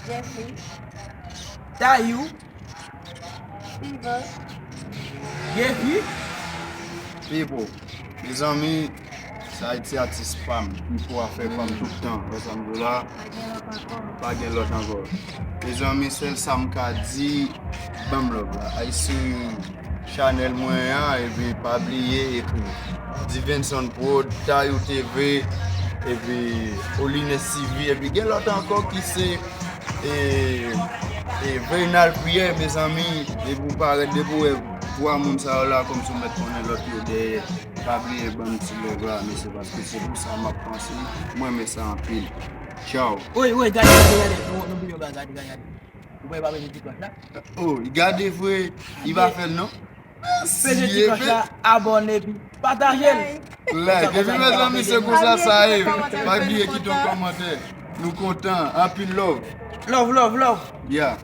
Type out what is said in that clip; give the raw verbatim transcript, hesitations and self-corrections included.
Jeffrey. Tayou. Steven. Jeffrey. Pipo. Mezanmi, sa a se atis pa m. Pipo afè pa m tout tan. Wè sa m di w la? Pa gen lòt ankò. Pa gen lòt ankò. Mezanmi, sèl sa m ka di, ban m love la. Ay sou chanèl mwen an, epi pa bliye ekri Divenson Prod, Tayou T V, epi Olines T V, epi gen lòt ankò ki se, e, e, Vernal Priyè, mezanmi, depi w parèt, depi w wè twa moun sa yo la, kòmsi w mèt konnen lòt yo dèyè. Pa bliye ban m ti love la, mesye, paske se pou sa m ap panse. Mwen renmen sa anpil. Tchao. Woy, woy, gade, gade, gade. Nou, nou bliye yon bagay, gade, gade. Ou wè pa mete ti klòch la? Oh, gade vre, li pa fè l non. Peze ti klòch la, abòne, epi pataje l. Like, epi mezanmi, se konsa sa ye. Pa bliye kite yon kòmantè. Nou kontan, anpil love. Love, love, love. Yeah.